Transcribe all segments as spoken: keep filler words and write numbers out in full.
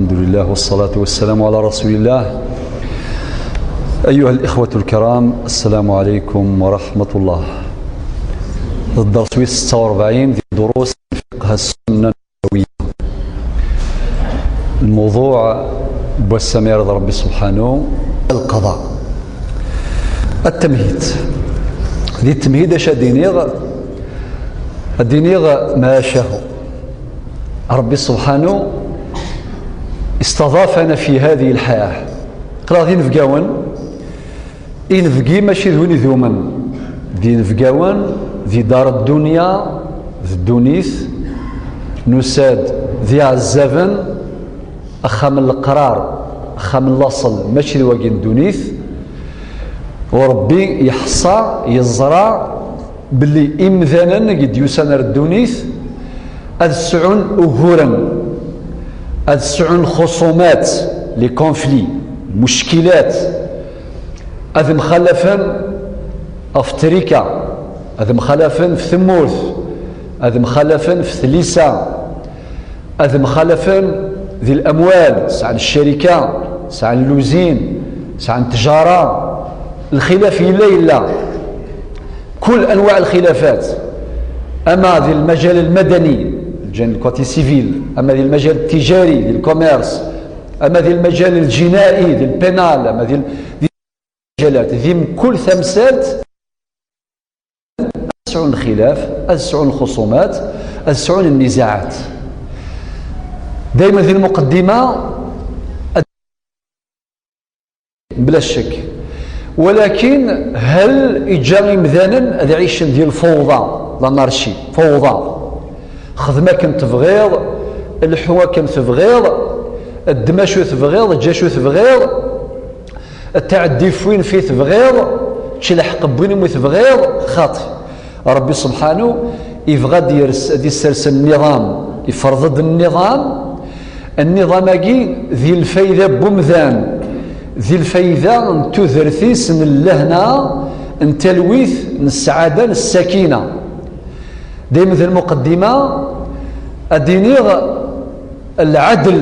الحمد لله والصلاة والسلام على رسول الله. أيها الإخوة الكرام، السلام عليكم ورحمة الله. الدرس ستة وأربعين في دروس الفقه السنة النبوية. الموضوع بوسمير ربي سبحانه القضاء. التمهيد. Di التمهيد اش ادينيغ؟ ادينيغ ما شاء ربي سبحانه استضافنا في هذه الحياة. Qleɣ d inebgawen, inebgi mačči d win idumen. D inebgawen di dar ddunya, d ddunit, nusa-d d iɛezzaben, axxam n leqrar, axxam n laṣel, mačči d wagi n ddunit. U Rebbi yeḥṣa, yeẓra belli imdanen i d-yusan ar ddunit ad sɛun uguren, ad sɛun lxuṣumat, les conflits, lmuckilat, ad mxalafen ɣef trika, ad mxalafen f tmurt, ad mxalafen f tlisa, ad mxalafen di lamwal, sɛan ccarika, sɛan luzin, sɛan ttjara, lxilaf yella, yella. Kul anwaɛ lxilafat, ama di lmajal lmadani, ljan côté civil, ama di lmajal tijari, di lcommerce, ama di lmajal ljinai, di lpénal, ama di, di lmajalat, di mkul tamsalt, ad sɛun lxilaf, ad sɛun lxuṣumat, ad sɛun nnizaɛat. Dayma di lmuqeddima, ad-, bla ccek. Walakin hal iǧǧa imdanen ad ɛicen di lfawḍa, l'anarchie, fawḍa. Xdem akken tebɣiḍ, lḥu akken tebɣiḍ, ddem acu tebɣiḍ, eǧǧ acu tebɣiḍ, tɛeddi f win fi tebɣiḍ, ečč lḥeqq n win umi tebɣiḍ, xaṭi. Rebbi subḥanu yebɣa ad yers-, ad yessers nniḍam, yefreḍ-d nniḍam. Nniḍam-agi di lfayda n wemdan, di lfayda n tudert-is, n lehna, n talwit, n ssaɛada, n ssakina. Dayem di lmuqeddima ad d-iniɣ lɛedl.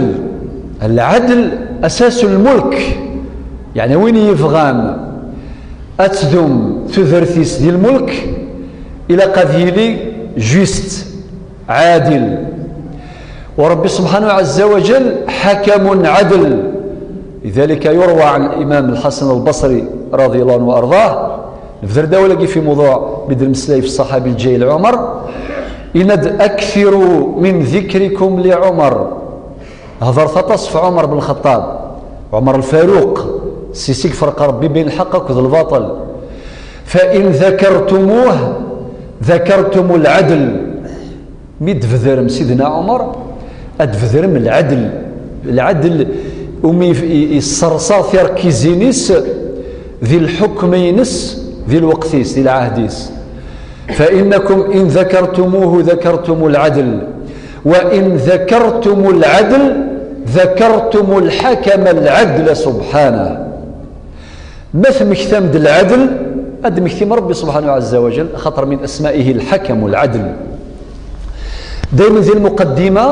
Lɛedl asasu lmulk, yeɛni win yebɣan ad tdum tudert-is di lmulk, ilaq ad yili juste, ɛadil. U Rebbi subḥanahu ɛezza wa jell ḥakamun ɛedl. لذلك يروى عن الإمام الحسن البصري رضي الله عنه وأرضاه, nebder-d awal-agi fi muḍuɛ mi d-nemmeslay f ṣṣaḥabi lǧayl Ɛumar, yenna-d: أكثروا من ذكركم لعمر. Hedṛet aṭas f Ɛumar ben Lxeṭṭab, Ɛumar Lfaruq, s-is i iferq Rebbi bayen lḥeqq akked lbaṭel. فإن ذكرتموه ذكرتم العدل. Mi d-tbedrem Sidna Ɛumar, ad d-tbedrem lɛedl. Lɛedl umi yef-, i-, yesserṣa tirkizin-is di lḥukm-ines, di lweqt-is, di lɛahd-is. فإنكم إن ذكرتموه ذكرتم العدل، وإن ذكرتم العدل ذكرتم الحكم العدل سبحانه. Ma tmektam-d lɛedl, ad d-tmektim Rebbi subḥanahu ɛezza wa jell, axaṭer min asma'ihi lḥakam walɛedl. Daymen di lmuqaddima,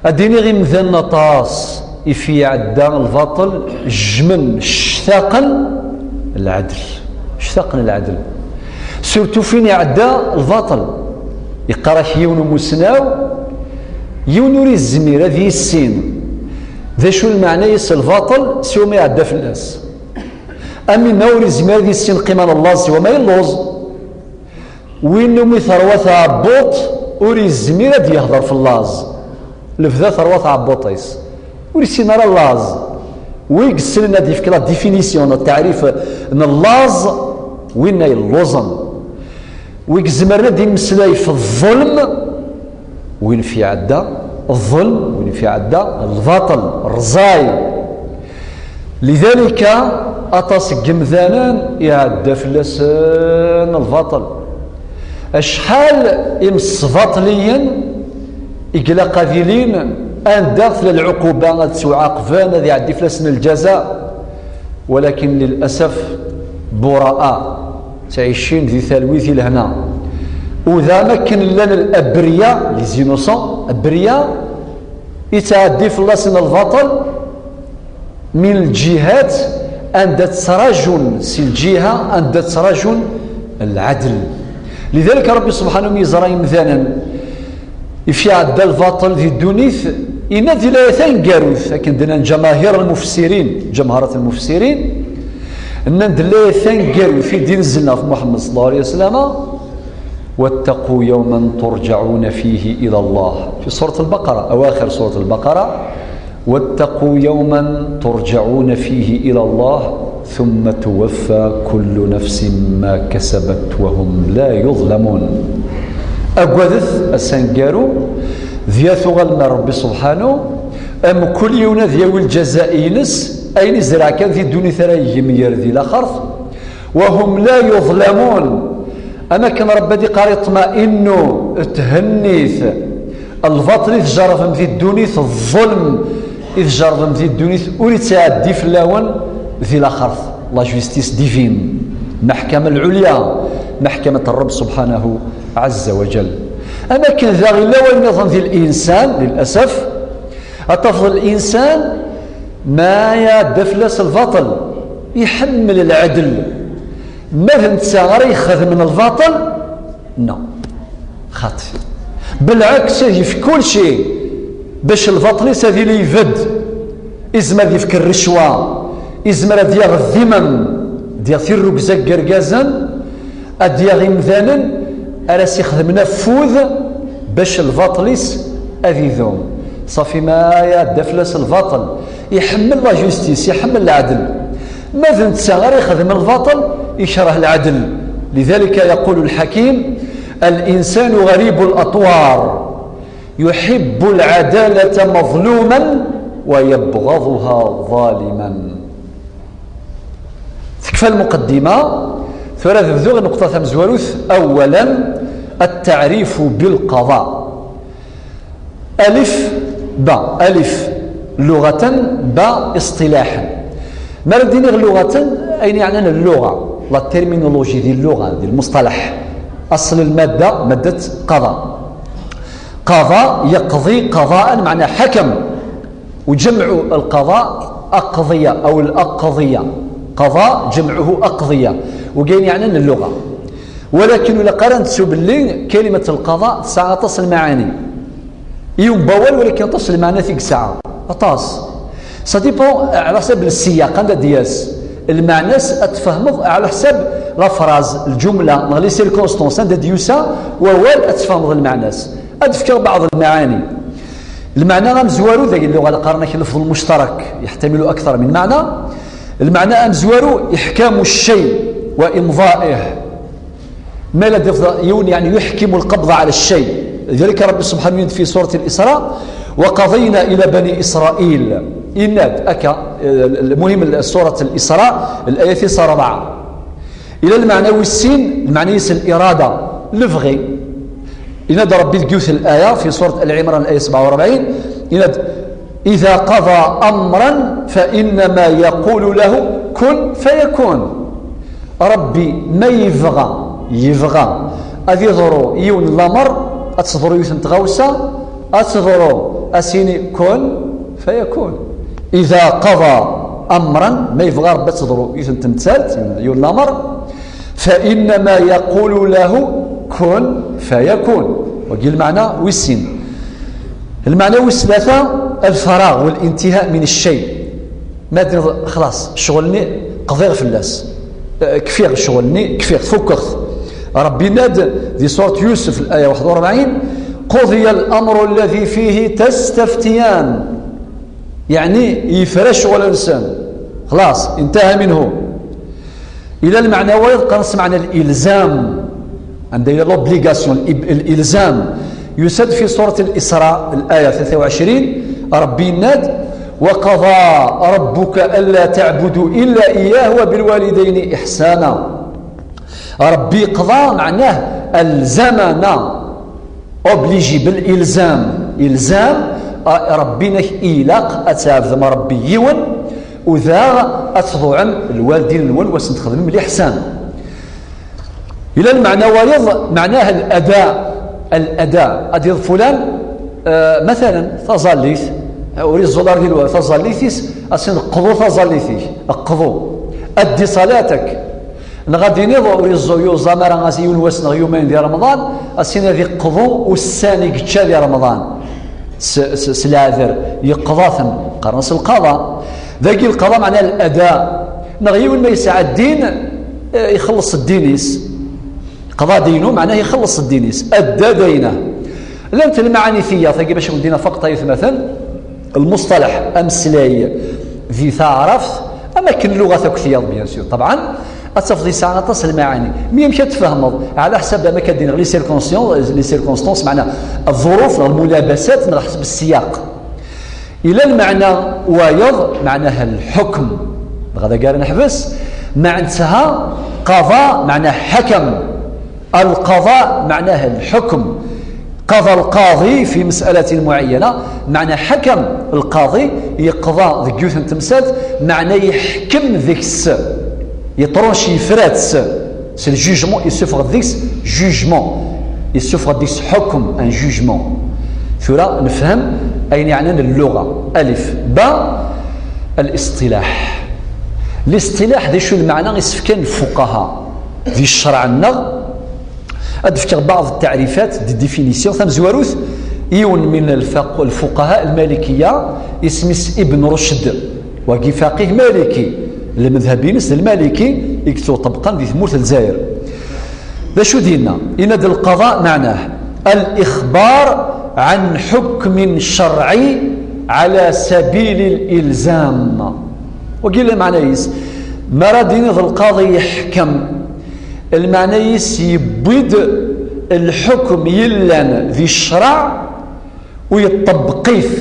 ad d-iniɣ imdanen aṭas i fi iɛedda lbaṭel, jjmen, ctaqen lɛedl. Ctaqen lɛedl. Surtout fin iɛedda lbaṭel. Yeqqar-ak yiwen umusnaw, yiwen ur izmir ad yissin d acu lmeɛna-is lbaṭel siwa ma iɛedda fell-as. Am winna ur izmir ad yissin lqima n llaẓ siwa ma yelluẓ. Win umi terwa tɛebbuḍt ur izmir ad yehder f llaẓ. Lebda terwa tɛebbuḍt-is, ur issin ara llaẓ. Wi yessnen ad yefk la définition, taɛrif n llaẓ, winna yelluẓen. Wi izemren ad d-imeslay f ẓẓelm, win fi iɛedda ẓẓelm, win fi iɛedda lbaṭel, rẓay. Lidalika, aṭas n yemdanen iɛedda fell-asen lbaṭel. Acḥal imesbaṭliyen i ilaq ad ilin, anda tella lɛuquba ad ttwaɛaqben, ad iɛeddi fell-asen lǧaza, walakin lil'asaf bura'a. Ttɛicin di talwit i lehna. U d am akken llan abriya, les innocents, abriya, Yettɛeddi fell-asen lbaṭel min lǧihat anda ttrajun, si lǧiha anda ttrajun lɛadl. Lidalik Ṛebbi subḥanahu yeẓra imdanen, ifi iɛedda lbaṭel di ddunit, yenna-d di layat taneggarut, akken d-nnan ǧamahir lmufessirin, ǧamharat lmufessirin, nnan-d di layat taneggarut i d-inezlen ɣef Muḥemmed sallallahu alayhi wa sallam, واتقوا يوما ترجعون فيه إلى الله. في سورة البقرة، أواخر سورة البقرة: واتقوا يوما ترجعون فيه إلى الله ثم توفى كل نفس ما كسبت وهم لا يظلمون. Aggadet ass aneggaru, dya tuɣalem ar Ṛebbi subḥanu, amkul yiwen ad yawi lǧaza-ines, ayen izreɛ kan di ddunit ara yegmer di laxert, وهم لا يظلمون. Am akken Ṛebbi ad iqqar iṭma'innu, thennit, lbaṭel i tjerrbem di ddunit, ẓẓelm i tjerrbem di ddunit, ur ittɛeddi fell-awen di laxert. La justice divine, lmeḥkama lɛulya, lmeḥkama n Ṛebb subḥanahu ɛazza wa jall. Am akken daɣ yella wayen nniḍen di linsan, lilasaf, ad tafeḍ linsan ma iɛedda fell-as lbaṭel, iḥemmel lɛedl. Ma d netta ara ixedmen lbaṭel, non. Xaṭi. Belɛeks, ad yefk kulci bac lbaṭel-is ad yili ibedd. Izmer ad yefk rrecwa, izmer ad yaɣ ddimem, ad yaɣ tirrugza n yergazen, ad yaɣ imdanen, ara s-ixedmen afud bac lbaṭel-is ad idum. Ṣafi, ma iɛedda fell-as lbaṭel, iḥemmel la justice, iḥemmel lɛedl. Ma d netta ara ixedmen lbaṭel, ikreh lɛedl. لذلك يقول الحكيم: الإنسان غريب الأطوار، يحب العدالة مظلوما ويبغضها ظالما. Tekfa lmuqeddima, tura ad bduɣ nneqṭa tamezwarut. أولا، التعريف بالقضاء. Alif, ba, alif luɣatan, ba iṣṭilaḥen. Mi ara d-iniɣ luɣatan, ayen yeɛnan lluɣa, la terminologie di lluɣa, di lmusṭalaḥ. Aṣl lmadda, maddat qada. Qada, yaqḍi qadaɛan, meɛna ḥakam. وجمع القضاء أقضية أو الأقضية. قضاء جمعه أقضية. Wagi ayen yeɛnan lluɣa. Walakin ur ilaq ara nettu belli kalimat lqada tesɛa aṭas n lmaɛani. Yiwen n wawal, walakin aṭas n lmeɛnat i yesɛa. Aṭas. Ça dépend ɛla ḥsab lsiyaq, anda d-yas. Lmeɛna-s ad tfehmeḍ ɛla ḥsab la phrase, lǧumla, neɣ les circonstances, anda d-yusa wawal ad tfehmeḍ lmeɛna-s. Ad d-fkeɣ baɛḍ lmaɛani. Lmeɛna amezwaru, dagi lluɣa la qqaren-ak lefḍ lmuctarak, يحتمل أكثر من معنى. Lmeɛna amezwaru, إحكام الشيء وإمضائه. Ma la d-, yiwen, يعني، يحكم القبض على الشيء. لذلك ربي سبحانه يقول في سورة الإسراء: وقضينا إلى بني إسرائيل. Yenna-d akka, eh, المهم سورة الإسراء, الآية tis rebɛa. Ila lmeɛna wis sin, lmeɛna-is lirada, lebɣi. Yenna-d Ṛebbi deg yiwet n laya, fi surat Ali Ɛimran, laya sebɛa u rebɛin, yenna-d: إذا قضى أمرا فإنما يقول له كن فيكون. Ṛebbi ma yebɣa, yebɣa ad iḍru yiwen n lameṛ, ad teḍru yiwet n tɣawsa, ad teḍru, ad s-yini kun fayakun. إذا قضى أمرا, ma yebɣa Ṛebbi ad teḍru yiwet n temsalt, yiwen n lameṛ, فإنما يقول له كن فيكون. Wagi lmeɛna wis sin. Lmeɛna wis tlata, الفراغ والانتهاء من الشيء. Ma d-, xlaṣ, ccɣel-nni qḍiɣ fell-as. Eh, kfiɣ ccɣel-nni, kfiɣ, tfukkeɣ-t. Ṛebbi yenna-d di surat Yusef, laya waḥed u rebɛin: قضي الأمر الذي فيه تستفتيان. Yeɛni, yefra ccɣel-nsen. Xlaṣ, انتهى منه. Ila lmeɛna wayeḍ, qqaren-as meɛna lilzam. Anda yella l'obligation, l-, lilzam. Yusa-d fi surat Lisra, laya tlata u ɛecrin, Ṛebbi yenna-d: وقضى ربك ألا تعبدوا إلا إياه وبالوالدين إحسانا. Ṛebbi yeqḍa, meɛnah, alzamana, obligé, bil ilzam. Ilzam, a, Ṛebbi yenna-k ilaq ad tɛebdem Ṛebbi yiwen, u daɣ ad tḍuɛem lwaldin-nwen, u ad sen-txedmem liḥsan. Ila lmeɛna wayeḍ, meɛnah al-ada. Al-ada, ad yaweḍ fulan, eh, matalan, taẓallit, Ur iẓẓul ara di lwa taẓallit-is, as-in qḍu taẓallit-ik, qḍu. Addi salatek. Neɣ ad d-iniḍ ur iẓẓu-, yuẓam ara as yiwen wass neɣ yumayen di Remḍan, as-in ad iqḍu ussan i yečča di Remḍan. S, s, s leɛder, yeqḍa-ten. Qqaren-as lqaḍa. Dagi lqaḍa meɛna lada. Neɣ yiwen ma yesɛa ddin, eh, ixelleṣ ddin-is. Qḍa daynu, meɛna ixelleṣ ddin-is. Adda dayna. Llant lmaɛani tiyaḍ, tagi bac wen-d-iniɣ faqeṭ ay atmaten, lmusṭalaḥ, ameslay di taɛrabt, am akken lluɣat akk tiyaḍ, bien sûr. Ṭebɛen, ad tafeḍ yesɛa aṭas n lmaɛani. Mi amek ad tfehmeḍ? Ɛla ḥsab amek ad d-iniɣ les circonstances, les circonstances, meɛna ḍḍuruf neɣ lmulabasat neɣ ḥseb ssiyaq. Ila lmeɛna wayeḍ, meɛnaha lḥukm. Dɣa dagi ara neḥbes, meɛnetha qaḍa, meɛna ḥakam. Alqaḍa, meɛnaha lḥukm. Qaḍa lqaḍi fi mas'alatin muɛayyana, meɛna ḥakam. Lqaḍi yeqḍa deg yiwet n temsalt, meɛna yeḥkem deg-s. Yeṭrunci, yefra-tt s le jugement, yessufeɣ-d deg-s jugement. Yessufeɣ-d deg-s ḥukm, un jugement. Tura nefhem ayen yeɛnan lluɣa. Alif, ba, الاصطلاح. Liṣṭilaḥ, d acu lmeɛna i s-fkan lfuqaha di ccreɛ-nneɣ? Ad d-fkeɣ baɛḍ taɛrifat, des définitions. Tamezwarut, yiwen min lfaq-, lfuqaha lmalikiya, isem-is Ibn Rucd. Wagi faqih maliki, lmedhab-ines d lmaliki i yettwaṭebqen di tmurt n Lezzayer. D acu d-yenna? Yenna-d lqaḍa meɛnah الإخبار عن حكم شرعي على سبيل الإلزام. Wagi lmeɛna-is, mi ara d-iniḍ lqaḍi yeḥkem, lmeɛna-is yewwi-d lḥukm yellan di ccreɛ u yeṭṭebbeq-it.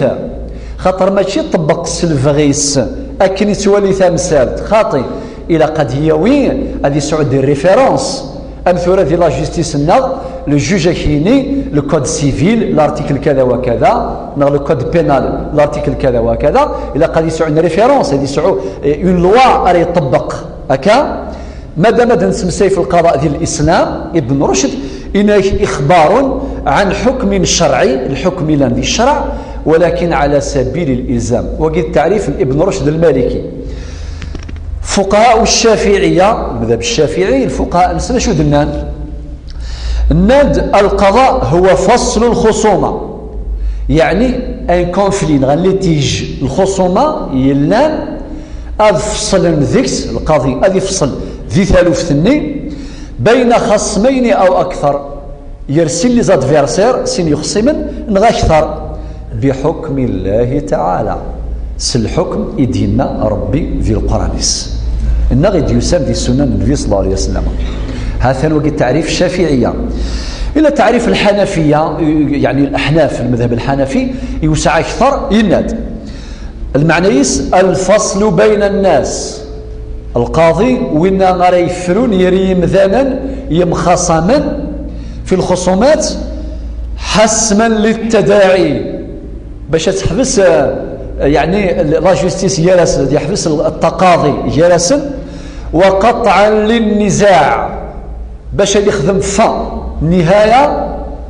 Xaṭer mačči ṭebbeq s lebɣi-s akken i ttwali tamsalt, xaṭi, ilaq ad yawi, ad yesɛu des références. Am tura di la justice-nneɣ, le juge ad k-yini le code civil, l'article kada wa kada, neɣ le code pénal, l'article kada wa kada, ilaq ad yesɛu une référence, ad yesɛu, eh, une loi ara yeṭṭebbeq. Akka, madam ad nesmesay f lqaḍa di lislam, Ibn Rucd, inak إخبار عن حكم شرعي, lḥukm ilan di ccreɛ, ولكن على سبيل الإلزام. Wagi d taɛrif n Ibn Rucd lmaliki. Fuqaha ccafiɛiyya, lmadhab ccafiɛi, lfuqaha-nsen acu d-nnan? Nnan-d القضاء هو فصل الخصومة. Yeɛni, un conflit, neɣ un litige, lxuṣuma yellan, ad feṣlen deg-s, lqaḍi ad ifṣel di taluft-nni, بين خصمين أو أكثر, gar sin les adversaires, sin yexṣimen, neɣ akter, بحكم الله تعالى, s lḥukm i d-yenna Rebbi di Leqran-is, neɣ i d-yusan di Ssunna n Nnbi صلى الله عليه وسلم. Ha-t-an wagi taɛrif ccafiɛiyya. Ila taɛrif lḥanafiyya, yeɛni laḥnaf, lmadhab lḥanafi, yewseɛ akter, yenna-d, lmeɛna-is الفصل بين الناس. Lqaḍi, winna ara yefrun ger yimdanen yemxaṣamen في الخصومات حسما للتداعي, bac ad teḥbes, eh, yeɛni la justice gar-asen, ad yeḥbes ttaqaḍi gar-asen, وقطعا للنزاع, bac ad yexdem fin, nnihaya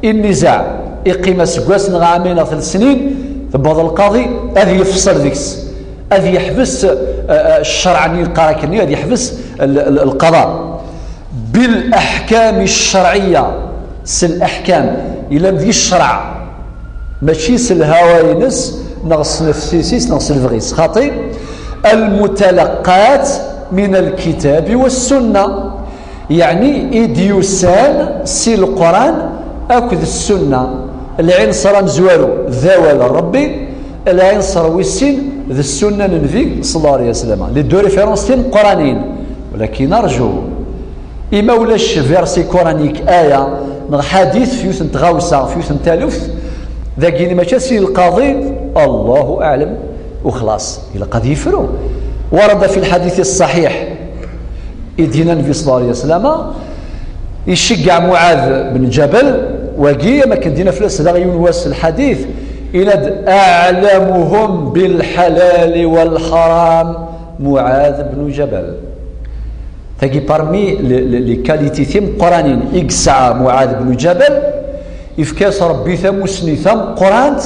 i nnizaɛ, iqqim aseggas neɣ ɛamayen neɣ tlet snin, tewweḍ lqaḍi ad yefṣel deg-s, ad yeḥbes, eh, eh, ccerɛ-nni, lqarak-nni, ad yeḥbes l-, l-, lqaḍa. بالأحكام الشرعية, s laḥkam yellan di ccreɛ, mačči s lhawa-ines neɣ s nnefs-is neɣ s lebɣi-s, xaṭi, المتلقاة من الكتاب والسنة, yeɛni i d-yusan si Leqran akked Ssunna. Lɛinṣer amezwaru d awal n Rebbi, lɛinṣer wis sin d Ssunna n Nnbi صلى الله عليه وسلم. Les deux références timeqqranin, walakin arju, i ma ulac verset coranique, aya, neɣ ḥadit f yiwet n tɣawsa, f yiwet n taluft, dagi mačči ad s-yini lqaḍi, الله أعلم, u xlaṣ, ilaq ad yefru. ورد في الحديث الصحيح, i d-yenna Nnbi صلى الله عليه وسلم, iceggeɛ Muɛad ben Ǧabal, wagi, am akken d-yenna fell-as daɣ yiwen wass lḥadit, yenna-d: أعلمهم بالحلال والحرام معاذ بن جبل. Tagi parmi les, les, les qualités timeqqranin i yesɛa Muɛad ben Ǧabal, yefka-as Rebbi tamussni tameqqrant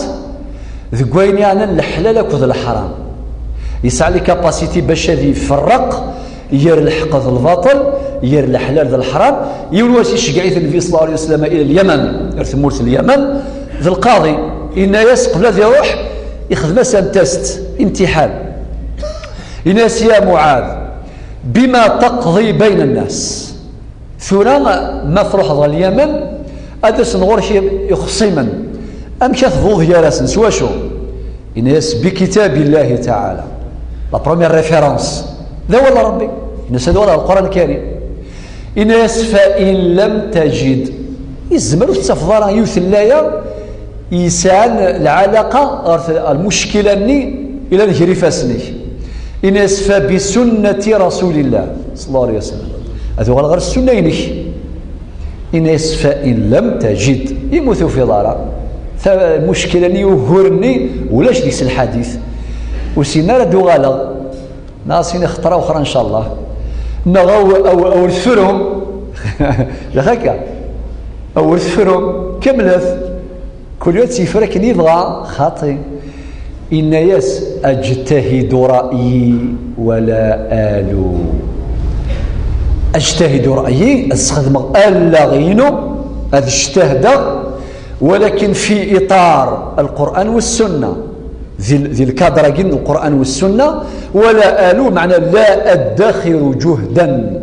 deg wayen yeɛnan leḥlal akked leḥram. Yesɛa les capacités bac ad iferreq ger lḥeqq d lbaṭel, ger leḥlal d leḥram. Yiwen wass iceggeɛ-it Nnbi ṣella Llahu ɛalayhi wa sallam ila Lyaman, ar tmurt n Lyaman, d lqaḍi. Yenna-yas, qbel ad iruḥ, ixdem-as un test, imtiḥan. Yenna-yas, ya Muɛad, bima taqḍi bayna nnas. Tura, ma truḥeḍ ɣer Lyaman, ad d-asen ɣur-k ixṣimen. Amek ad tebḍuḍ gar-asen? S wacu? Yenna-yas, bi kitabillahi taɛala. La première référence d awal n Ṛebbi. Yenna-yas, ad awal ɣer Lquran Lkarim. Yenna-yas, fa in lam tajid. Yezmer ur tettafeḍ ara yiwet n laya yesɛan lɛalaqa ɣer t-, lmuckila-nni ilan gar ifassen-ik. Yenna-yas, fa bi sunnati Rasulillah ṣella Llahu ɛalayhi wa sallam. Ad uɣaleɣ ɣer ssunna-inek. Yenna-yas, fa in lam tajid, imi ur tufiḍ ara, ta-, lmuckila-nni, ugur-nni, ulac deg-s lḥadit. Ur sin ara ad uɣaleɣ. Neɣ ad s-iniɣ xeṭṭra uxra, ncallah. Neɣ aw-, aw-, awer tefrum. D akka. Awer tefrum. Kemmlet. Kul yiwen ad tt-yefru akken yebɣa, xaṭi. Yenna-yas, ajtahidu ra'yi wala alu. Ajtahidu ra'yi, ad sxedmeɣ allaɣ-inu, ad jtahdeɣ, walakin fi iṭar Lquran wa Ssunna. Di, di lkadr-agi n Lquran wa Ssunna, wala alu, meɛna la addaxiru juhdan.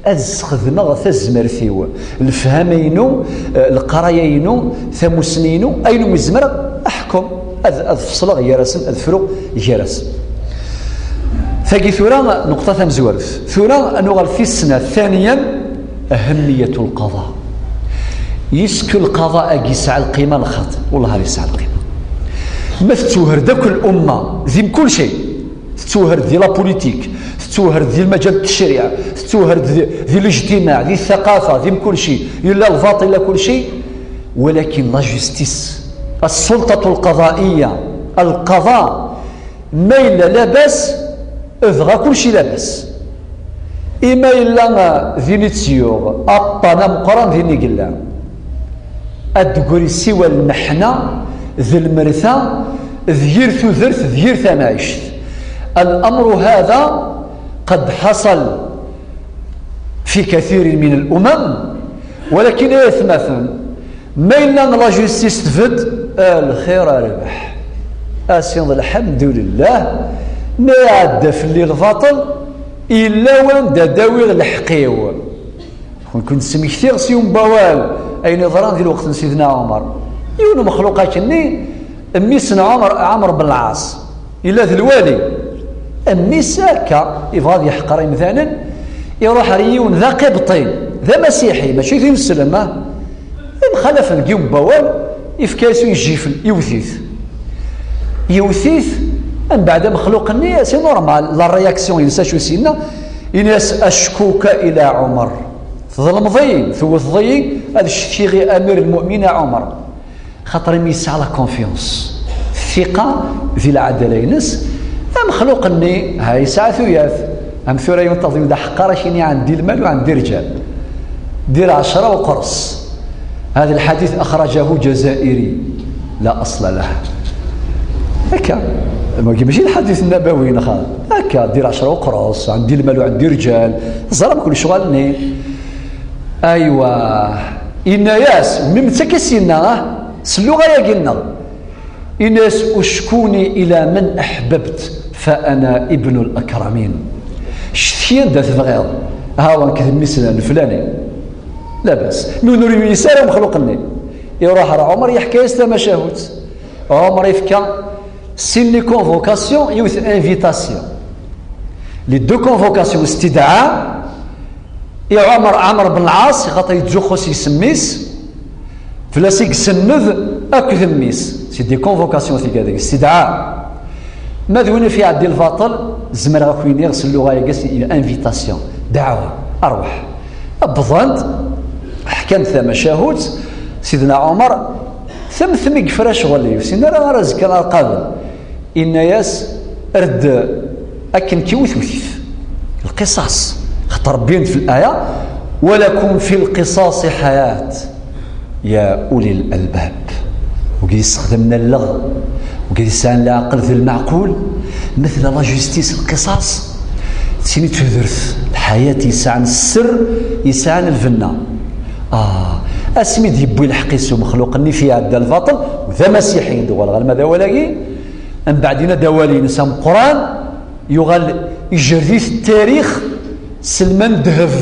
Ad sxedmeɣ tazmert-iw, lefhama-inu, eh, leqraya-inu, tamussni-inu, ayen umi zemreɣ, aḥkum, ad, ad feṣleɣ gar-asen, ad fruɣ gar-asen. Tagi tura, nuqṭa tamezwarut. Tura, ad nuɣal tis snat, ثانيا, أهمية القضاء. Est-ce que lqaḍa-agi yesɛa lqima? Lxaṭi, wellah ar yesɛa lqima. Ma tettewher-d akk l'umma, di mkul cay, tettewher-d di la politique, tettewher-d di lmajal n ttecriɛ, tettewher-d di, di lijtimaɛ, di ssaqafa, di mkul cay, yella lbaṭel, yella kul cay, walakin la justice, السلطة القضائية, القضاء, ma yella labas, dɣa kulci labas. Imi yella, uh, din i tt-yuɣ, aṭṭan ameqqran din i yella. Ad d-tegri siwa lmeḥna d lmerta d yir tudert d yir tamɛict. الأمر هذا قد حصل في كثير من الأمم، ولكن ay atmaten, ma yella la justice tbedd, lxir a rrbeḥ. Asiḍ, lḥemdulillah, ma iɛedda fell-i lbaṭel, yella wanda ad awiɣ lḥeqq-iw. Kun-, kun-, ssmektiɣ s yiwen n wawal ayen yeḍran di lweqt n Sidna Ɛumer. Yiwen umexluq akkenni, mmi-s n Ɛumer, Ɛamr ben Lɛas, yella d lwali. Mmi-s akka, yebɣa ad yeḥqer imdanen, iruḥ ar yiwen d aqibṭi, d amasiḥi, mačči d ineslem, ah. Imxalafen deg yiwen n wawal, yefka-yas ijjifel, iwet-it. Iwet-it, mbeɛd amexluq-nni, c'est normal, la réaction-ines acu s-yenna, yenna-yas, "Ackuka ila Ɛumer." Tḍelmeḍ-iyi, tewwteḍ-iyi, ad ccetkiɣ i Amir lmuminin Ɛumer. Xaṭer imi yesɛa la confiance, thiqa di lɛadala-ines, amexluq-nni, ha, yesɛa tuyat. Am tura yiwen taḍi d aḥeqqar, ad ak-yini, ɛendi lmal u ɛendi rǧal. Dir ɛecra uqres. هذا الحديث أخرجه جزائري لا أصل له. Akka. Wagi mačči d lḥadit nnabawi, neɣ akka, dir ɛecra uqres, ɛendi lmal u ɛendi rǧal. Teẓram kul lecɣal-nni. Aywa. Yenna-yas, mi netta akka s-yenna, ah, s lluɣa-yagi-nneɣ. Yenna-yas, "Ucku-ni ila man ahbabta, fa ana ibnu l-akramin." Cetki anda tebɣiḍ. Ha, wa nekk d mmi-s n flani. Labas. Mi ur yuyis ara umexluq-nni, iruḥ ɣer Ɛumer, yeḥka-yas tamacahut. Ɛumer yefka sin les convocations, yiwet invitation. Les deux convocations, istidɛa, i Ɛumer, Ɛamr ben Lɛas, xaṭer yettzuxxu s yisem-is, fell-as i isenned akked mmi-s. C'est des convocations tigad-agi, istidɛa. Ma d win i fi iɛeddi lbaṭel, zemreɣ ad ak-iniɣ s lluɣa-agi, c'est une invitation, dɛwa, ṛwaḥ. Wwḍen-d, ḥkan-d tamacahut, Sidna Ɛumer, tamtem i yefra ccɣel-iw, ur sin ara ara azekka ara qabel. Inna-yas, err-d akken kiwet wet-it. Lqisas. Xaṭer Ṛebbi yenna-d fi laya, "Wa lakum fi lqisasi ḥayat, ya uli l-albab." Wigi yessexdamen alleɣ. Wigad yesɛan leɛqel d lmeɛqul, ma tella la justice, lqisas, d tin i d tudert, lḥayat yesɛan sser, yesɛan lbenna. Ah, asmi d-yewwi lḥeqq-is umexluq-nni fi iɛedda lbaṭel, d amasiḥi i d-uɣaleɣ alma d awal-agi, mbeɛd yenna-d awal-ines ameqqran, yuɣal ijerr-it ttarix s lma n ddheb.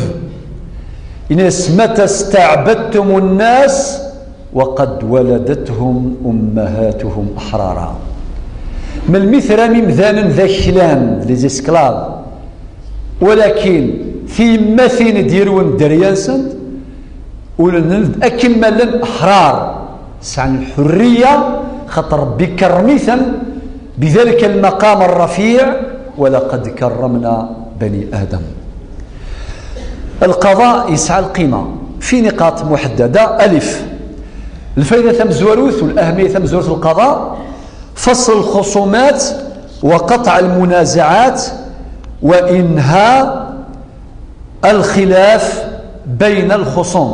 Yenna-as: "Mata staɛbadtum nnas wa qad waladathum ummahatuhum aḥrara." Melmi tram imdanen d aklan, les esclaves, walakin tiyemmatin i d-irwen dderya-nsent, ul-nsen akken ma llan aḥrar, sɛan lḥurriya, xaṭer Ṛebbi ikerrem-iten bidalika lmaqam rrafiɛ: "Wa laqad karramna bani Adam." Lqaḍa yesɛa lqima fi niqaṭ muḥeddada. Alif, lfayda tamezwarut u lahmiya tamezwarut n lqaḍa: fasl lxuṣumat wa qṭeɛ lmunazaɛat wa inha lxilaf bayna lxuṣum.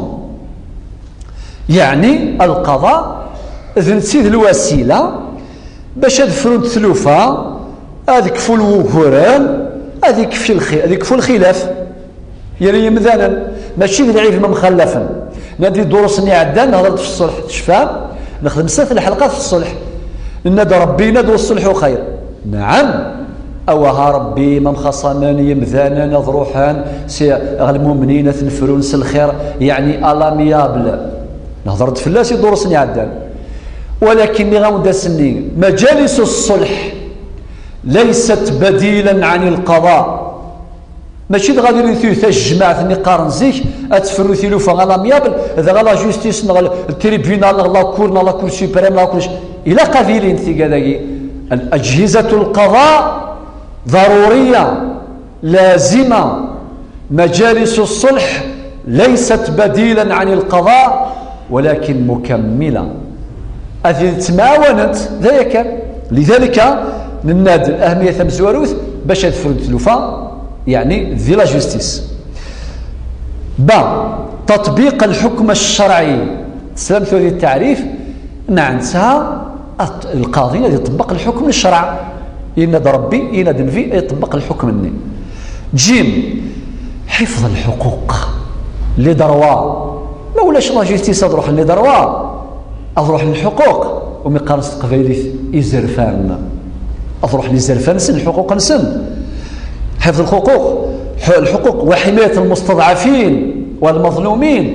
Yeɛni, lqaḍa d netta i d lwasila bac ad frunt tlufa, ad kfun wuguren, ad ikfu lxi-, ad ikfu lxilaf. Yerra yimdanen, mačči d lɛib ma mxallafen. Nadi durus-nni iɛeddan, nehḍer-d f ṣṣelḥ, tecfam? Nexdem snat lḥelqat f ṣṣelḥ. Nenna-d Ṛebbi yenna-d: "Wa ṣṣelḥu xayr." Naɛam. Awaha Ṛebbi ma mxaṣamen yimdanen ad ruḥen si ɣer lmumnin ad ten-frun s lxir, yeɛni à l'amiable. Nehḍer-d fell-as i durus-nni iɛeddan. Walakin nniɣ-awen-d ass-nni, majalis ṣṣelḥ laysat badilan ɛan lqaḍa. Mačči dɣa ad ilin tuyt tajmaɛt-nni qqaren zik, ad tefru tilufa à l'amiable, dɣa la justice neɣ le tribunal neɣ la cour neɣ la cour suprême neɣ kullec. Ilaq ad ilint tigad-agi. Ajhizatu lqaḍa ḍaruriya, lazima. Majalis ṣṣelḥ laysat badilan ɛan lqaḍa, walakin mukammila. Ad ttmɛawanent, d aya kan. Lidalika, nenna-d lahmiya tamezwarut bac ad frunt tlufa, yeɛni di la justice. Ba, taṭbiq lḥukm ccerɛi. Teslam tura di ttaɛrif, nɛen tesɛa, at-, lqaḍi ad iṭebbeq lḥukm n ccreɛ. Yenna-d Ṛebbi, yenna-d Nnbi, ad iṭebbeq lḥukm-nni. Jim, ḥifḍ lḥuquq, les droits. Ma ulac la justice, ad ruḥen les droits, ad ruḥen lḥuquq, umi qqaren s teqbaylit izerfan. Ad ruḥen izerfan-nsen, lḥuquq-nsen. Ḥifḍ lḥuquq, ḥ-, lḥuquq wa ḥimayat lmustaḍɛafin wa lmaḍlumin.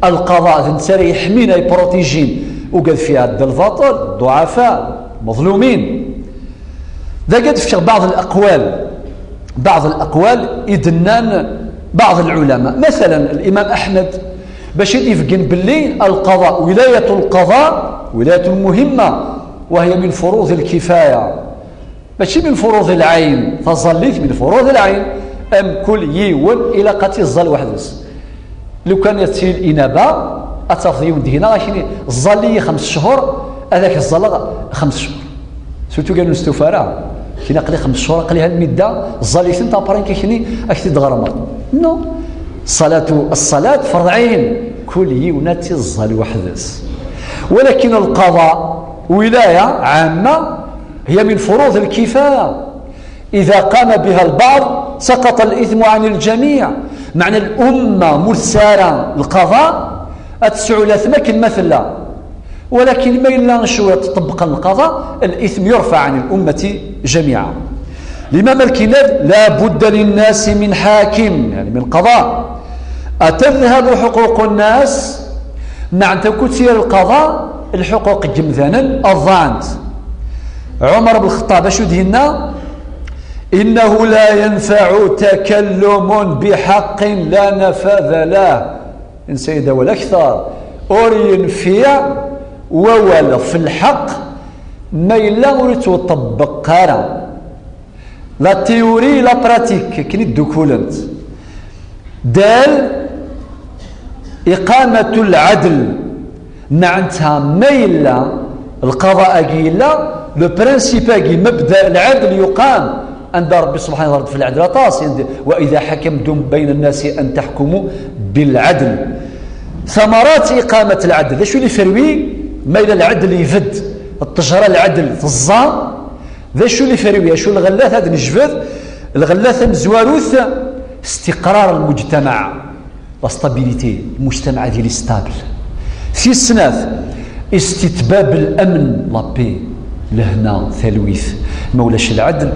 Lqaḍa d netta ara yeḥmin, ay protégin ugad fi iɛedda lbaṭel, ḍuɛafa, maḍlumin. Dagi ad fkeɣ baɛḍ laqwal, baɛḍ laqwal i d-nnan baɛḍ lɛulama. Masalan, Limam Aḥmed, bac i d-ibeggen belli lqaḍa, wilayat lqaḍa, wilayat muhimma, wa hiya min furud lkifaya. Mačči min furud lɛayn, taẓallit min furud lɛayn. Amkul yiwen ilaq ad t-iẓẓal weḥd-s. Lukan ad tili inaba, ad tafeḍ yiwen deg-neɣ, akini, ẓẓal-iyi xems cchur, ad ak-ẓẓaleɣ xems cchur. Surtout kan ur nestufa ara. Kini aql-i xems cchur, aql-i hal midda, ẓẓal-itent, après akini, ad k-t-id-ɣermeɣ. Non. Ṣṣalatu, ṣṣalat, ferḍ ɛin. Kul yiwen ad t-iẓẓal weḥd-s. Walakin lqaḍa, wilaya ɛamma, hiya min furud lkifaya. Ida qama biha lbaɛḍ, saqaṭa lithmu ɛan ljamiɛ. Meɛna, lumma ma ur tesɛi ara lqaḍa, ad tesɛu latma akken ma tella. Walakin ma yella cwiṭ ṭebbqen lqaḍa, lithmu yurfa ɛan lummati jamiɛa. Limam Malik yenna-d: "La budda linnasi min ḥakim", yeɛni min qaḍa. "Atadhabu ḥuququ nnas", meɛna, akud tt-yerra lqaḍa, lḥuquq n yemdanen ad ḍaɛent. Ɛumar ben Lxeṭṭab acu d-yenna? "Innahu la yanfaɛu takallumun biḥaqqin la nafada lah." Nsayd awal akter. Ur yenfiɛ wawal ɣef lḥeqq ma yella ur yettwaṭebbeq ara. La théorie, la pratique, akken i ddukulent. Dal, iqamatu lɛadl. Meɛnta ma yella lqaḍa-agi yella, le principe-agi, mebda lɛadl yuqam, anda Ṛebbi subḥanahu wa taɛala fi lɛadl aṭas, yendi: "Wa ida ḥakamtum bayna nnasi an taḥkumu bilɛadl." Tamarat iqamat lɛadl, d acu i fruit? Ma yella lɛadl ibedd, Ṭṭejra n lɛedl teẓẓa. D acu i nferwi? Acu lɣella ad nejbed? Lɣella tamezwarut, استقرار المجتمع, la stabilité, المجتمع ad yili stable. Tis snat, استتباب الأمن, la paix, lehna, talwit. Ma ulac lɛedl,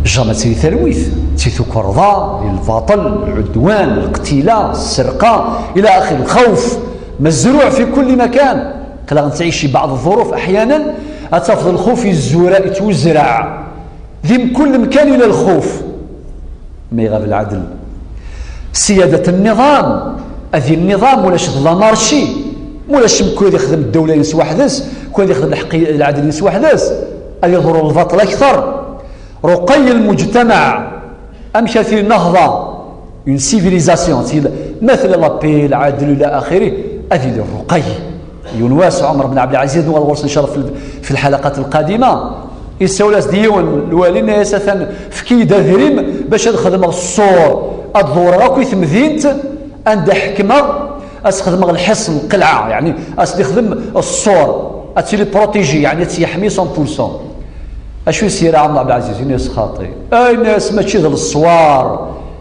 jamais ad tili talwit. Ttili tukerḍa, lbaṭel, العدوان, القتيلة, السرقة, إلى آخره. الخوف مزروع في كل مكان. Aql-aɣ nettɛici بعض الظروف أحيانا, ad tafeḍ lxuf yezzura, yettwezreɛ. Di mkul lemkan yella lxuf. Ma iɣab lɛedl. سيادة النظام. Ad yili nniḍam, ulac d l'anarchie. Ulac mkul ad yexdem ddawla-ines weḥd-s, mkul ad yexdem lḥeqq, lɛedl-ines weḥd-s. Ad yeḍru lbaṭel akter. رقي المجتمع. Amek ad tili nehḍa, une civilisation, ad tili, ma tella la paix, lɛedl, إلى آخره, ad yili rruqay. Yiwen wass, Ɛmer ben Ɛebdelɛaziz, ad nuɣal ɣur-s, إن شاء الله, في ال-, في الحلقات القادمة. Isawel-as-d yiwen lwali, yenna-yas: "Atan, efk-iyi-d adrim bac ad xedmeɣ ṣṣur, ad ḍewreɣ akk i temdint anda ḥekmeɣ, ad s-xedmeɣ lḥisn, lqelɛa, yeɛni ad s-nexdem ṣṣur, ad tili protégée, yeɛni ad tt-yeḥmi cent pour cent." Acu i s-yerra Ɛmer ben Ɛebdelɛaziz? Yenna-yas: "Xaṭi." Yenna-yas: "Mačči d leṣwar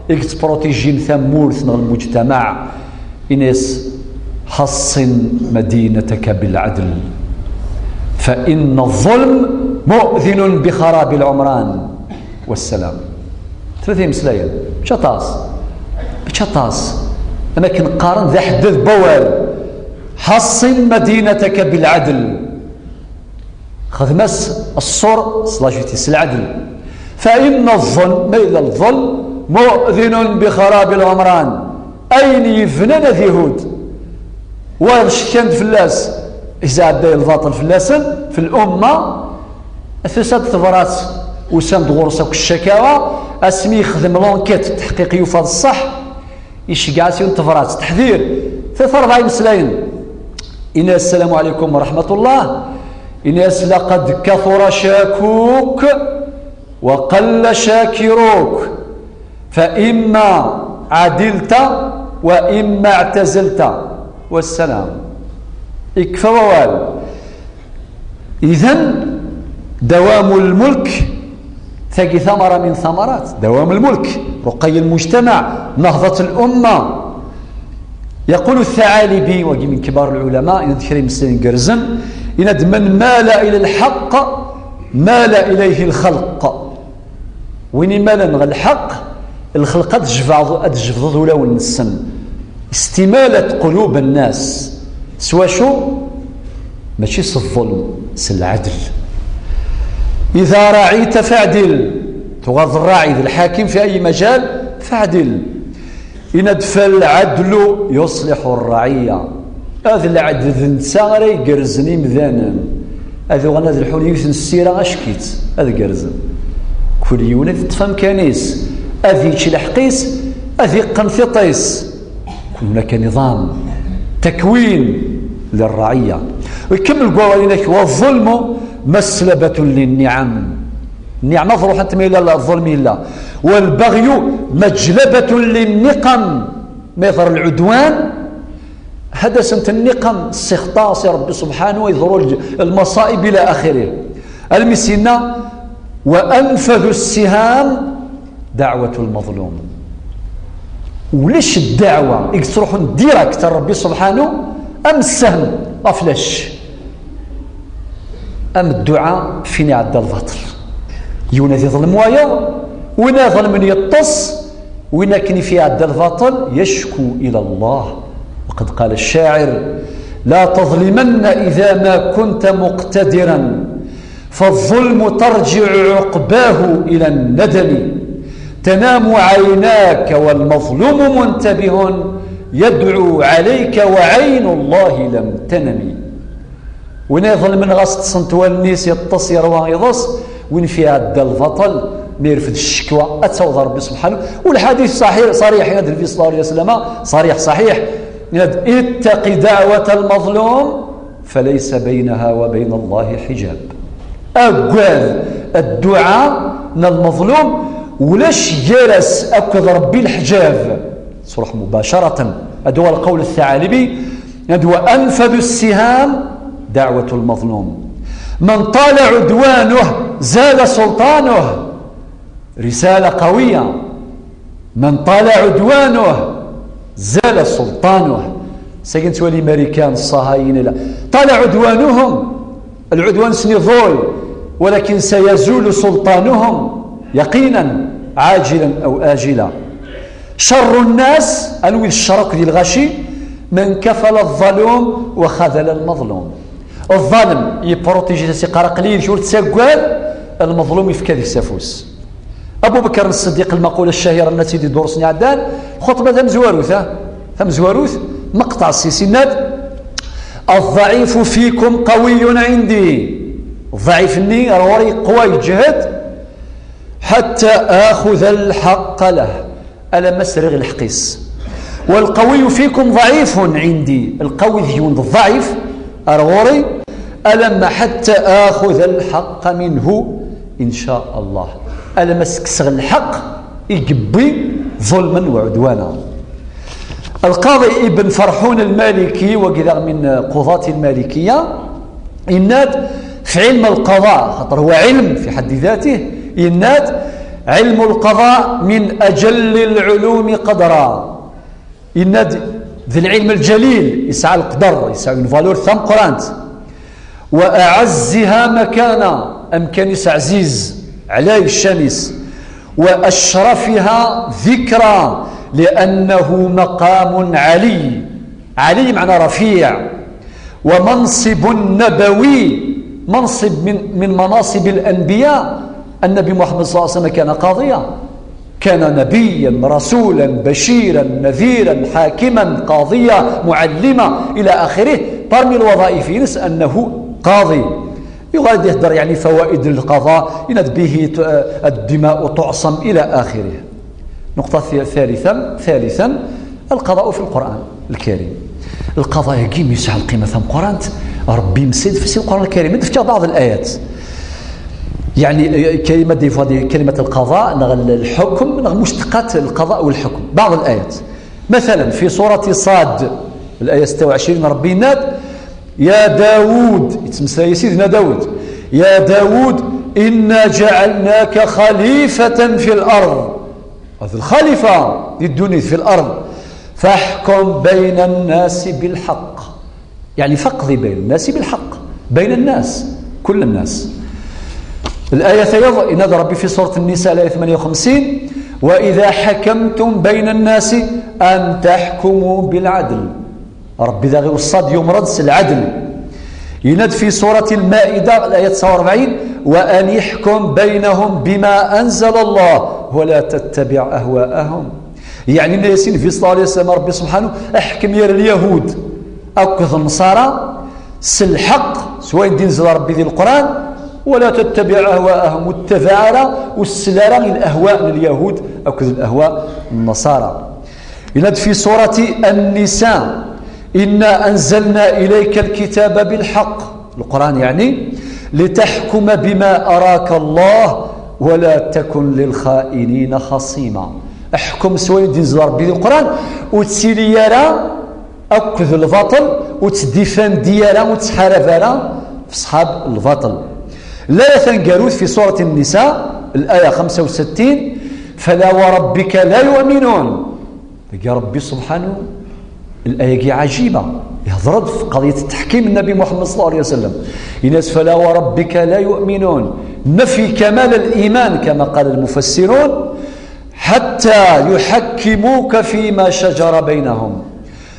i yettprotijin tamurt neɣ lmujtamaɛ." Yenna-yas: "حصن مدينتك بالعدل، فإن الظلم مؤذن بخراب العمران." والسلام. Tlata imeslayen. Mačči aṭas. Mačči aṭas. Am akken qqaren d aḥeddad n wawal. حصن مدينتك بالعدل. Xdem-as ṣṣur s la justice, s lɛedl. فإن الظلم, ma yella lḍelm, مؤذن بخراب العمران. Ayen yebnan ad ihud. Wayeḍ cetkan-d fell-as, isɛedday lbaṭel fell-asen, fi l'umma. Tusa-d tebrat, usan-d ɣur-s akk ccakawa, asmi yexdem l'enquête, teḥqiq, yufa d ṣṣeḥ. Iceggeɛ-as yiwet n tebrat, teḥdir. Tlata rebɛa imeslayen. Yenna-yas: "السلام عليكم ورحمة الله." Yenna-yas: "لقد كثر شاكوك وقل شاكروك، فإما عدلت وإما اعتزلت." والسلام. Ikfa wawal. إذن دوام الملك, tagi tamara من ثمرات دوام الملك, رقي المجتمع, نهضة الأمة. يقول الثعالبي, wagi من كبار العلماء, yenna-d kra imeslayen gerrzen, yenna-d: "من مال إلى الحق مال إليه الخلق." Win imalen ɣer lḥeqq, lxelq ad jebdeḍ, ad jebdeḍ ulawen-nsen. استمالة قلوب الناس. S wacu? Mačči s ḍḍelm, s lɛedl. إذا رعيت فاعدل. Tuɣaleḍ rraɛi d lḥakim في أي مجال, فاعدل. Yenna-d: "فالعدل يصلح الرعية." Ad lɛedl d netta ara igerrzen imdanen. Ad uɣalen ad lḥun yiwet n ssira acek-itt, ad gerrzen. Kul yiwen ad iṭṭef amkan-is, ad yečč lḥeqq-is, ad iqqen tiṭ-is. يكون هناك نظام, تكوين للرعية. Ikemmel deg wawal-inek: "والظلم مسلبة للنعم." Nniɛma ad ruḥent ma yella ḍḍelm yella. "والبغي مجلبة للنقم." Ma yeḍra lɛudwan, ad asent nniqam, ssixṭa si Ṛebbi subḥanahu, yeḍru lmaṣaib ila axirih. Almi s-yenna: "وأنفذ السهام دعوة المظلوم." Ulac ddeɛwa i yettruḥun direct ar Ṛebbi subḥanahu am ssehm ɣef lac, am dduɛa f win iɛedda lbaṭel. Yiwen ad iḍlem wayeḍ, win iḍelmen yeṭṭes, win akken i fi iɛedda lbaṭel, يشكو إلى الله. وقد قال الشاعر: "لا تظلمن إذا ما كنت مقتدرا، فالظلم ترجع عقباه إلى الندم. تنام عيناك والمظلوم منتبه، يدعو عليك وعين الله لم تنم." Win iḍelmen ɣas ṭṭsent wallen-is, yeṭṭes, yerwa, iḍes, win fi iɛedda lbaṭel, ma yerfed ccekwa, ad taweḍ Ṛebbi subḥanahu. Ulḥadit ṣaḥiḥ, ṣariḥ, yenna-d Nnbi ṣalla Llahu ɛalayhi wa sallam, ṣariḥ, ṣaḥiḥ, yenna-d: "اتق دعوة المظلوم فليس بينها وبين الله حجاب." Agad dduɛa n lmeḍlum, ulac gar-as akked Ṛebbi leḥǧab. Truḥ mubacaratan. Ad uɣal qawl Ttaɛalibi, ad: "وأنفذ السهام دعوة المظلوم." من طال عدوانه زال سلطانه. رسالة قوية. من طال عدوانه زال سلطانه. Sagi nettwali Marikan, Ṣṣahayin, ila. طال عدوانهم. العدوان-nsen iḍul, ولكن سيزول سلطانهم يقينا عاجلا أو آجلا. شر الناس, anwi d ccer akk di lɣaci, من كفل الظلوم وخذل المظلوم. Ḍalem yepprotiji-t, as-yeqqar aql-i yid-k, ur ttaggad, lmeḍlum yefka deg-s afus. Abu Bakr Ṣṣeddiq, lmaqula ccahira-nni ad tt-id-idursen iɛeddan, xutba tamezwarut, ha? Tamezwarut, meqṭeɛ seg-s, yenna-d: الضعيف فيكم قوي عندي. Ḍɛif-nni ar ɣur-i yeqwa, yeǧhed, حتى آخذ الحق له, alamma sriɣ lḥeqq-is. والقوي فيكم ضعيف عندي. Lqawi deg-wen d ḍɛif ar ɣur-i, alamma حتى آخذ الحق منه إن شاء الله. Alamma ssekkseɣ lḥeqq i yewwi ḍulmen وعدوانا. Lqaḍi Ibn Ferḥun Lmaliki, wagi daɣ min quḍati Lmalikiya, yenna-d fi ɛilm lqaḍa, xaṭer huwa ɛilm fi ḥedd datih, yenna-d: علم القضاء من أجل العلوم قدرا. Yenna-d d lɛilm lǧalil, yesɛa leqder, yesɛa une valeur tameqqrant. وأعزها مكانا, amkan-is ɛziz, ɛlay ccan-is. وأشرفها ذكرا لأنه مقام علي. علي معنى رفيع. ومنصب نبوي, منصب من, من مناصب الأنبياء. النبي محمد صلى الله عليه وسلم كان قاضيا، كان نبيا، رسولا، بشيرا، نذيرا، حاكما، قاضيا، معلما، إلى آخره. Parmi الوظائف-ines أنه قاضي. Yuɣal ad ihder, يعني, فوائد القضاء, yenna-d به ت-, الدماء تعصم إلى آخره. نقطة ث-, ثالثا, ثالثا, القضاء في القرآن الكريم. Lqaḍa-agi mi yesɛa lqima tameqqrant, Ṛebbi yemsed fis Lqur'an Lkarim. Ad d-fkeɣ بعض الآيات. يعني, كلمة, des fois, كلمة القضاء, neɣ الحكم, neɣ مشتقات القضاء والحكم. بعض الآيات. مثلا في سورة صاد, الآية ستة وعشرين, Ṛebbi yenna-d: يا داود, yettmeslay Sidna Dawud, يا داود إنا جعلناك خليفة في الأرض. D lxalifa di ddunit, في الأرض. فاحكم بين الناس بالحق. يعني فاقض بين الناس بالحق. بين الناس. كل الناس. الآية ثيض إن هذا ربي في سورة النساء، الآية ثمانية وخمسين: وإذا حكمتم بين الناس أن تحكموا بالعدل. Ṛebbi daɣ iweṣṣa-d, yumeṛ-d s lɛedl. Yenna-d fi surat Lmaida, layat tesɛa u ṛebɛin: وأن احكم بينهم بما أنزل الله ولا تتبع أهواءهم. Yeɛni, yenna-yas i Nnbi ṣella Llahu ɛalayhi wa sallam, Ṛebbi subḥanahu, ḥkem gar Lyahud akked Nnṣara s lḥeqq, s wayen d-inzel Ṛebbi di Leqran, ولا تتبع أهواءهم, ur ttabaɛ ara, ur ssel ara i lahwa n Lyahud akked lahwa n Nnṣara. Yenna-d fi surati An-Nisa: إنا أنزلنا إليك الكتاب بالحق. Leqran, yeɛni, لتحكم بما أراك الله ولا تكن للخائنين خصيما. Ḥkem s wayen d-inzel Ṛebbi di Leqran, ur ttili ara akked lbaṭel, ur ttdifandi ara, ur ttḥarab ara f ṣṣḥab lbaṭel. Laya taneggarut fi surat An-Nisa, laya xemsa u settin: فلا وربك لا يؤمنون. Dagi Ṛebbi subḥanahu, laya-agi ɛajiba, ihdeṛ-d f qeḍyat teḥkim Nnbi Muḥemmed ṣella Llahu ɛalayhi wa sallam. Yenna-yas: فلا وربك لا يؤمنون. نفي كمال الإيمان كما قال المفسرون. حتى يحكموك فيما شجر بينهم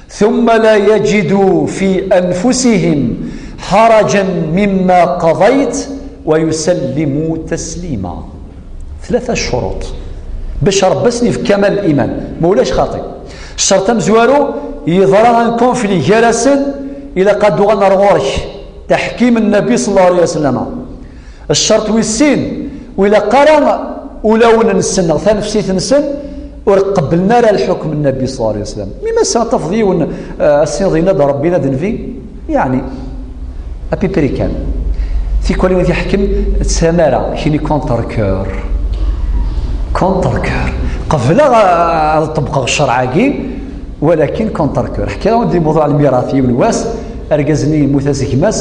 ثم لا يجدوا في أنفسهم حرجا مما قضيت ويسلموا تسليما. Tlata ccuruṭ bac Ṛebbi ad sen-yefk kamal liman, ma ulac xaṭi. Ccerṭ amezwaru, yeḍra un conflit gar-asen, ilaq ad d-uɣalen ar ɣur-k, teḥkim Nnbi ṣella Llahu ɛalayhi wa sallam. Ccerṭ wis sin, ur ilaq ara ulawen-nsen neɣ tanefsit-nsen ur qebblen ara lḥukm n Nnbi ṣella Llahu ɛalayhi wa sallam. Mi massa tafeḍ yiwen, eh, ass-nniḍen yenna-d Ṛebbi, yenna-d Nnbi, yeɛni, à peu près kan. Tikwal win t-iḥekkem d tamara, kini contre cœur. Contre cœur. Qebleɣ, eh, ad ṭebbqeɣ ccerɛ-agi, walakin contre cœur. Ḥkiɣ-awen-d di lmuḍuɛ n lmirat yiwen wass, argaz-nni yemmut-as gma-s,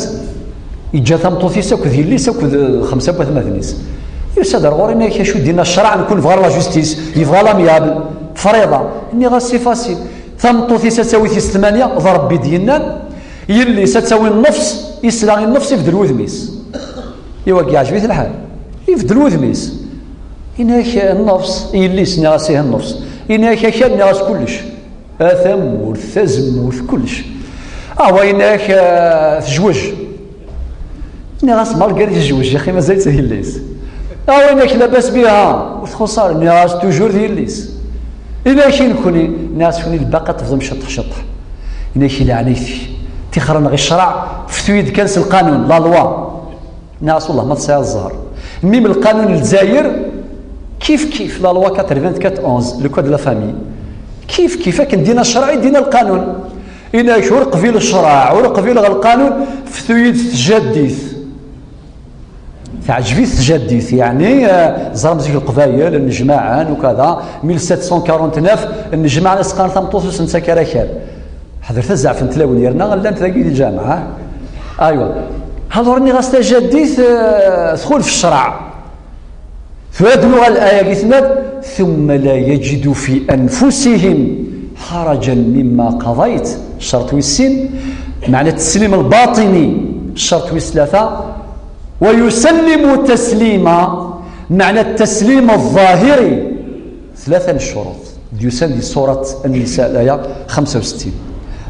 Yeǧǧa tameṭṭut-is akked yelli-s akked, eh, xemsa n watmaten-is. Yusa-d ar ɣur-i, yenna-ak acu d-yenna ccṛeɛ, nekkni nebɣa la justice, yebɣa l'amiable, tefriḍa. Nniɣ-as c'est facile. Tameṭṭut-is ad tawi tis tmanya, d Ṛebbi d-yennan, yelli-s ad tawi nnefs, isla i nnefs, ibeddel wudem-is. I wagi yeɛǧeb-it lḥal. Ibeddel wudem-is. Yenna-ak nnefs, i yelli-s nniɣ-as ih nnefs. Yenna-ak akal, nniɣ-as kullec. A tamurt, tazemmurt, kullec. Awa yenna-ak, ah, tejwej. Nniɣ-as malgré tejwej, yaxi mazal-itt d yelli-s. Awa yenna-ak labas biha, ur txuṣṣ ara. Nniɣ-as toujours d yelli-s. Yenna-ak i nekkni, nniɣ-as nekkni lbaqi ad tebḍem ceṭṭeḥ ceṭṭeḥ. Yenna-ak i leɛnayt-ik, tixer-nneɣ i ccṛeɛ, ftu-yi-d kan s lqanun, la loi. Nniɣ-as wellah ma tesɛiḍ zzher. Mim lqanun n Lezzayer, kif kif la loi quatre-vingt-quatre onze, le code de la famille. Kif kif akken dina ccṛeɛ i dina lqanun. Yenna-ak ur qbileɣ ccṛeɛ, ur qbileɣ lqanun, ftu-yi-d tjaddit. Teɛǧeb-it tjaddit, yeɛni, eh, ẓram zik Leqbayel, nnejmaɛen, ukada, mille sept cent quarante-neuf, nnejmaɛen ad s-qqaren tameṭṭut ur s-nettak ara akal. Ḥedret ad zeɛfent tlawin, yerna llant dagi di lǧameɛ, ah? Aywa. Alors nniɣ-as tajaddit, eh, txulef ccṛeɛ. Tura ad nuɣal aya-agi tenna-d, ثم لا يجدوا في أنفسهم حرجا مما قضيت, ccerṭ wis sin, meɛna tteslim lbaṭini, ccerṭ wis tlata, ويسلموا تسليما, meɛna tteslim ẓẓahiri, tlata n ccuruṭ. D-yusan di surat An-Nisa, laya xemsa u settin.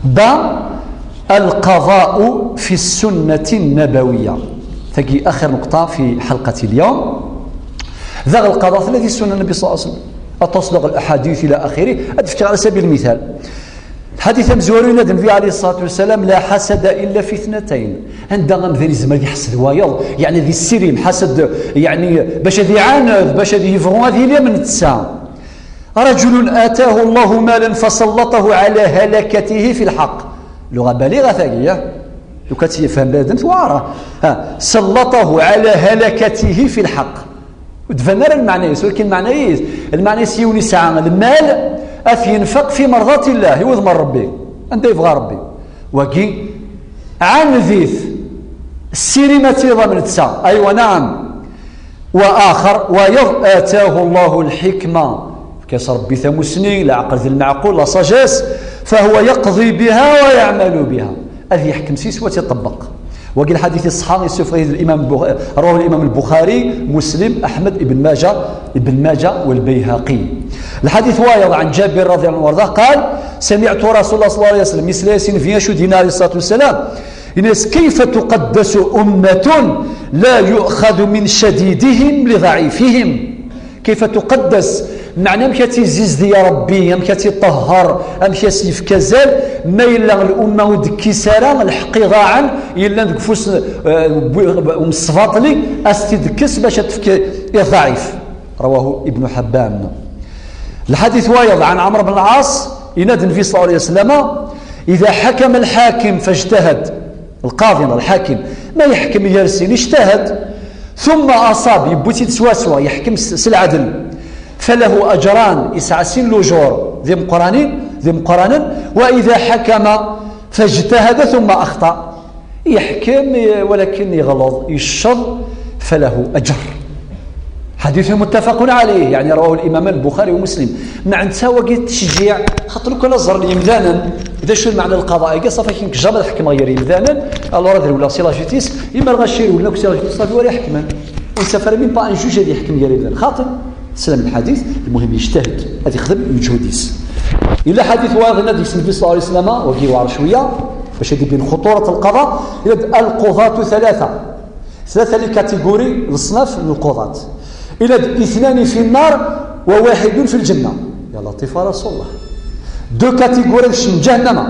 Ba, القضاء في السنة النبوية. Tagi axir nuqṭa fi ḥalqati lyawm. Daɣ lqaḍa tella di ssunna n Nnbi ṣalla Llahu ɛalayhi wa sallam. Aṭas daɣ laḥadit ila axiri. Ad d-fkeɣ ɛla sabil lmithal. Lḥadit amezwaru yenna-d Nnbi ɛalayhi ṣṣalatu wa ssalam, لا حسد إلا في اثنتين. Anda amdan izmer ad iḥsed wayeḍ, yeɛni ad issirim, ḥased, yeɛni bac ad iɛaned, bac ad yebɣu ad yili am netta. رجل آتاه الله مالا فسلطه على هلكته في الحق. Luɣa baliɣa tagi, ya. Lukan tt-yefhem bnadem tewɛer. Ha, سلطه على هلكته في الحق. Ur d-tban ara lmeɛna-is, walakin lmeɛna-is, lmeɛna-is yiwen yesɛa lmal ad t-yenfeq fi merḍat Illah, i wudem n Ṛebbi, anda yebɣa Ṛebbi. Wagi, ɛaned-it, ssirim ad tiliḍ am netta. Aywa, naɛam. وآخر, wayeḍ, آتاه الله الحكمة, fkan-as Ṛebbi tamussni, leɛqel d lmeɛqul, la sagesse, فهو يقضي بها ويعمل بها. Ad yeḥkem s-is, ad tt-iṭebbeq. Wagi lḥadit iṣeḥḥa, yessufeɣ-it الإمام البخ-, رواه الإمام البخاري، مسلم، أحمد، ابن ماجه, ابن ماجه والبيهقي. Lḥadit wayeḍ, عن جابر رضي الله عنه وأرضاه قال: سمعت رسول الله صلى الله عليه وسلم, yesla-yas i Nnbi acu d-yenna عليه الصلاة والسلام, yenna-yas: كيف تقدس أمة لا يؤخذ من شديدهم لضعيفهم؟ كيف تقدس؟ Meɛna amek ad tt-izizdi Ṛebbi, amek ad tt-iṭehher, amek ad s-yefk azal, ma yella lumma ur d-tekkis ara, lḥeqq iḍaɛen yellan deg ufus, eh, n umesbaṭli, ad s-t-id-tekkes bac ad t-tefk i ḍɛif. رواه ابن حبان. Lḥadit wayeḍ, عن عمرو بن العاص, yenna-d Nnbi صلى الله عليه وسلم: إذا حكم الحاكم فاجتهد. Lqaḍi, lḥakim, ma yeḥkem gar sin, ijtahad, ثم أصاب, yewwi-tt-id swaswa, yeḥkem s, s lɛedl, فله أجران, yesɛa sin lujur d imeqqranen, d imeqqranen, وإذا حكم فاجتهد ثم أخطأ, yeḥkem, walakin yeɣleḍ, yecceḍ, فله أجر. Ḥadit muttafaqun ɛalayh, yeɛni rawahu l-imam Lbuxari wa Muslim. Meɛna netta wagi tettcejjiɛ, xaṭer lukan ad ẓren yemdanen d acu lmeɛna n lqaḍa-agi, ṣafi akken jamais ad ḥekmeɣ gar yemdanen, alors ad rewleɣ si la justice, imi ara ɣacci rewlen akk si la justice, ṣafi wara iḥekmen. Ur nettaf ara même pas un juge ad yeḥkem gar yemdanen. Xaṭi, teslam lḥadit, lmuhim yejtahid, ad yexdem lmeǧhud-is. Yella ḥadit wayeḍ yenna-d deg-s Nnbi ṣalla Llahu ɛalayhi wa sallam, wagi yewɛer cwiya, bac ad d-ibin xuṭurat lqaḍa, yenna-d: القضاة ثلاثة. Tlata les catégories, leṣnaf n lquḍat. Yenna-d: اثنان في النار وواحد في الجنة. Ya laṭif a Rasul Llah. Deux catégories ad kecmen ǧahennama.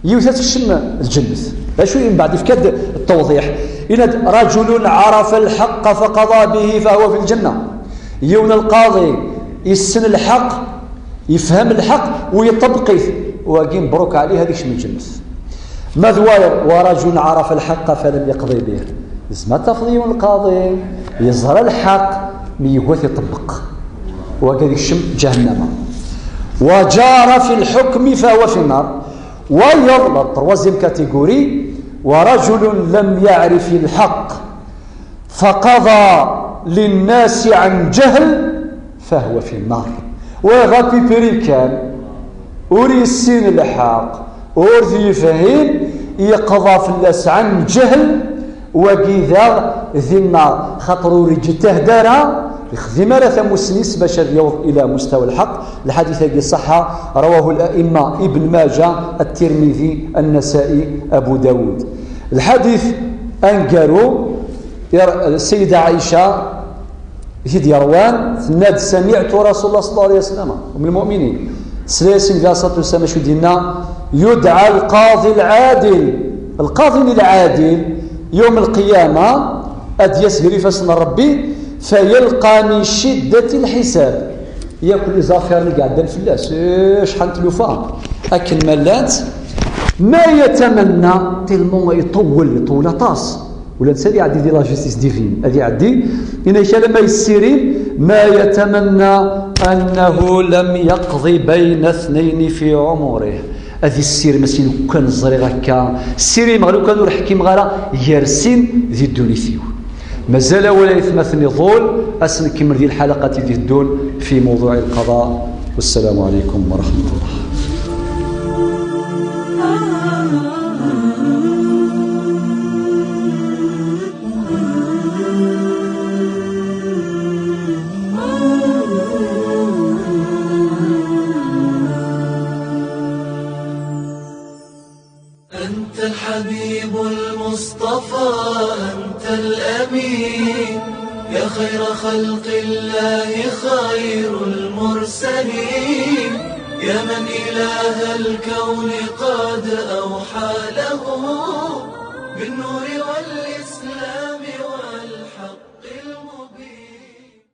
Yiwet ad tekcem lǧennet. D acu i mbeɛd ifka-d ttewḍiḥ? Yenna-d: رجل عرف الحق فقضى به فهو في الجنة. Yiwen lqaḍi yessen lḥeqq, yefhem lḥeqq u yeṭṭebbeq-it, wagi mebruk ɛlih, ad ikcem lǧennet. Ma d wayeḍ: ورجل عرف الحق فلم يقض به. Tzemreḍ tafeḍ yiwen lqaḍi yeẓra lḥeqq, mi yugi ad t-iṭebbeq, wagi ad ikcem ǧahennama. وجار في الحكم فهو في النار. Wayeḍ, la troisième catégorie, ورجل لم يعرف الحق فقضى للناس عن جهل فهو في النار. Wa ɣef iprikan ur yessin lḥeqq, ur t-yefhim, yeqḍa fell-as ɛan ǧehl, wagi daɣ di nnar, xaṭer ur yeǧǧtahd ara, yexdim ara tamussni-s bac ad yaweḍ ila mustawa lḥeqq. Lḥadit-agi ṣaḥḥa, rawahu al-a'imma Ibn Maǧa, At-Tirmidi, An-Nasa'i, Abu Dawud. Lḥadit aneggaru, Ssida Ɛica i t-id-yerwan, tenna-d: سمعت رسول الله صلى الله عليه وسلم، أم المؤمنين, tesla-yas i Nnbi عليه الصلاة والسلام acu d-yenna: يدعى القاضي العادل. Lqaḍi lɛadil, yawm lqiyama, ad d-yas gar ifassen n Ṛebbi, فيلقى من شدة الحساب. Yakk les affaires-nni i iɛeddan fell-as, eh, acḥal n tlufa, akken ma llant, ما يتمنى, tellement iṭewwel, iṭewwel aṭas. Ula d netta ad iɛeddi di la justice divine, ad iɛeddi, yenna-k alamma yessirim, ما يتمنى أنه لم يقض بين اثنين في عمره. Ad issirim, as-yini: lukan ẓriɣ akka, ssirimeɣ, lukan ur ḥkimeɣ ara gar sin di ddunit-iw. Mazal awal, ay atmaten, iḍul, ad s-nkemmel di lḥalaqat i d-iteddun في موضوع القضاء. والسلام عليكم ورحمة الله. أنت الحبيب المصطفى، أنت الأمين، يا خير خلق الله، خير المرسلين، يا من إله الكون قد أوحى له بالنور والإسلام.